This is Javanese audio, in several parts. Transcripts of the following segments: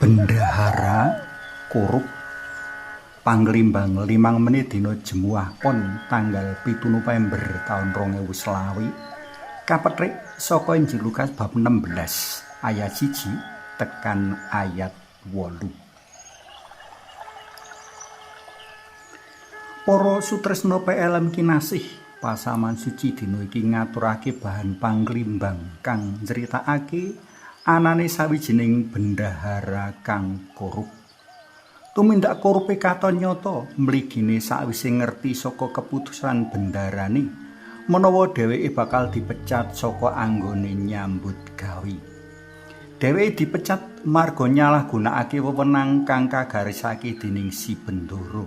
Bendahara korup Panglimbang 5 menit dina Jemuah Pon tanggal 7 November taun 2020 kapethik saka Injil Lukas bab 16 ayat 1 tekan ayat 8. Para sutresna PLM kinasih, pasaman suci dina iki ngaturake bahan panglimbang kang nyritakake anane sawijining bendahara kang korup. Tumindak korupe katon nyata mligine sakwise ngerti saka keputusan bendarane menawa dheweke bakal dipecat saka anggone nyambut gawe. Dheweke dipecat marga nyalahgunakake wewenang kang kagarisake dening si bendara.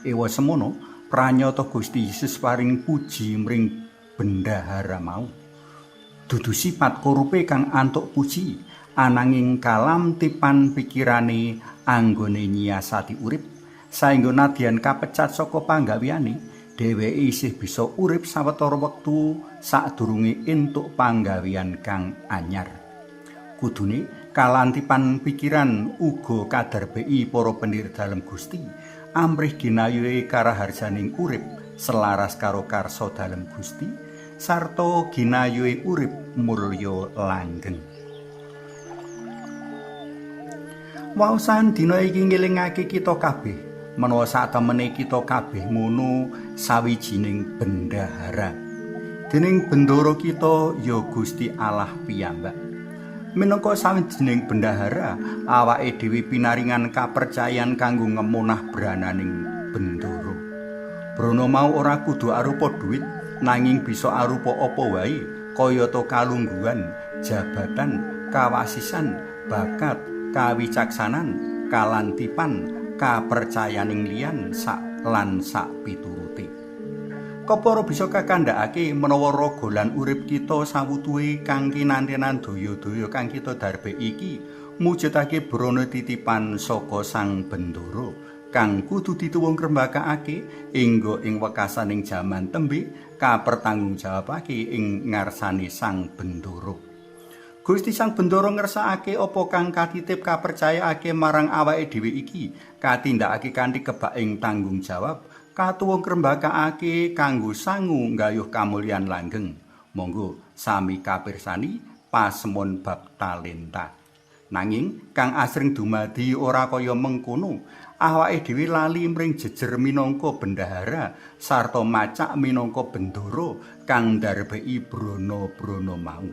Ewa semono, pranyata Gusti Yesus paring puji mring bendahara mau. Dudu sifat korupe kang antuk puji, ananging kalamtipan pikirane anggone nyiasati urip saengga nadyan kapecat saka panggaweane, dheweke isih bisa urip sawetara wektu sadurunge entuk panggawean kang anyar. Kudune kalantipan pikiran uga kadarbeki para pendhir dalem Gusti, amrih ginayuhe karaharjaning urip selaras karo karsa dalem Gusti sarta ginayuhe urip mulya langgeng. Waosan dina iki ngelingake kita kabeh menawa satemene kita kabeh ngono sawijining bendahara. Dening bendara kita ya Gusti Allah piyambak. Minangka sawijining bendahara, awake dhewe pinaringan kapercayan kanggo ngemunah brananing bendara. Brana mau ora kudu arupa duit, nanging bisa arupa apa wae, kayata kalungguhan, jabatan, kawasisan, bakat, kawicaksanan, kalantipan, kapercayaning liyan sak lan sak piturute. Kepara bisa kakandhakake menawa raga lan urip kita sawutuhe kang kinantenan daya-daya kang kita darbe iki mujudake brana titipan saka Sang Bendara kang kudu dituwung ngrembakakake engga ing wekasaning jaman tembe kapertanggungjawabake ing ngarsane Sang Bendara. Gusti Sang Bendara ngersakake apa kang katitip kapercayakake marang awake dhewe iki katindakake kanthi kebak ing tanggung jawab, katuwung ngrembakakake kanggo sangu nggayuh kamulyan langgeng. Monggo sami kapirsani pasemon bab talenta. Nanging kang asring dumadi ora kaya mengkono, awake dhewe lali mring jejer minangka bendahara sarta macak minangka bendara kang ndarbeki brana-brana mau.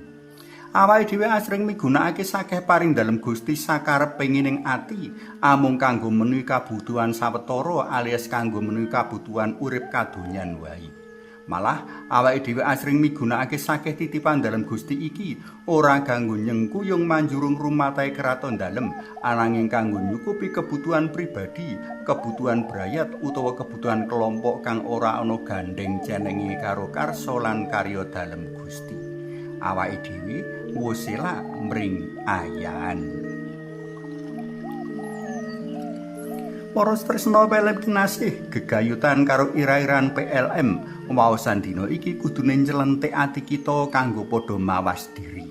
Awake dhewe asring migunakake sakeh paring dalem Gusti sakarep pengining ati amung kanggo menuhi kabutuhan sawetara alias kanggo menuhi kabutuhan urip kadonyan wae. Malah awake dhewe asring migunakake sakeh titipan dalem Gusti iki ora kanggo nyengkuyung manjurung rumatahe kraton dalem, ananging kanggo nyukupi kebutuhan pribadi, kebutuhan brayat utawa kebutuhan kelompok kang ora ana gandeng cenenge karo karsa lan karya dalem Gusti. Awake dhewe wis elak mring ayahan. Para tresna PLM kinasih, gegayutan karo ira-iran PLM waosan dina iki kudune nylentik ati kita kanggo padha mawas diri.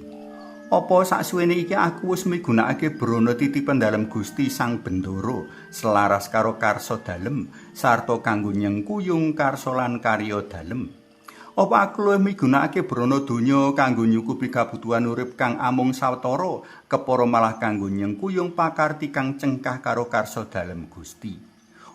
Apa saksuwene iki aku wis migunakake brana titipan dalem Gusti Sang Bendara selaras karo karsa dalem sarta kanggo nyengkuyung karsa lan karya dalem? Apa aku luwih migunakake brana donya kanggo nyukupi kabutuhan urip kang amung sawetara, kepara malah kanggo nyengkuyung pakarti kang cengkah karo karsa dalem Gusti?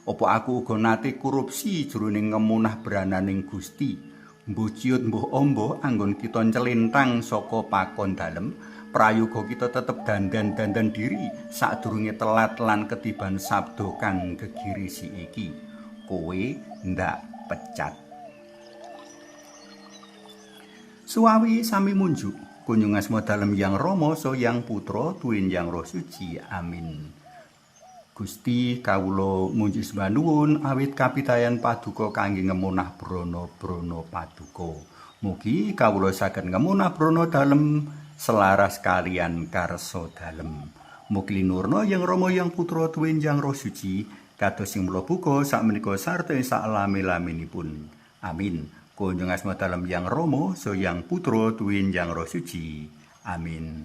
Apa aku uga nate korupsi jroning ngemunah brananing Gusti? Mbuh ciut mbuh amba anggon kita ncelintang saka pakon dalem, prayoga kita tetep dandan-dandan diri sadurunge telat lan ketiban sabda kang gegirisi iki. Kowe ndak pecat. Suwawi sami munjuk, kunjung asma dalem Yang Rama saha Yang Putra tuwin Yang Roh Suci. Amin. Gusti kawula munjuk sembah nuwun awit kapitayan paduka kangge ngemunah brana-brana paduka. Mugi kawula saged ngemunah brana dalem selaras kaliyan karsa dalem. Mugi linurna Yang Rama Yang Putra tuwin Yang Roh Suci kados sing mula buka sakmenika sarta ing saklami-laminipun. Amin. Kunjung asma dalem Yang Rama saha Yang Putra tuwin Yang Roh Suci. Amin.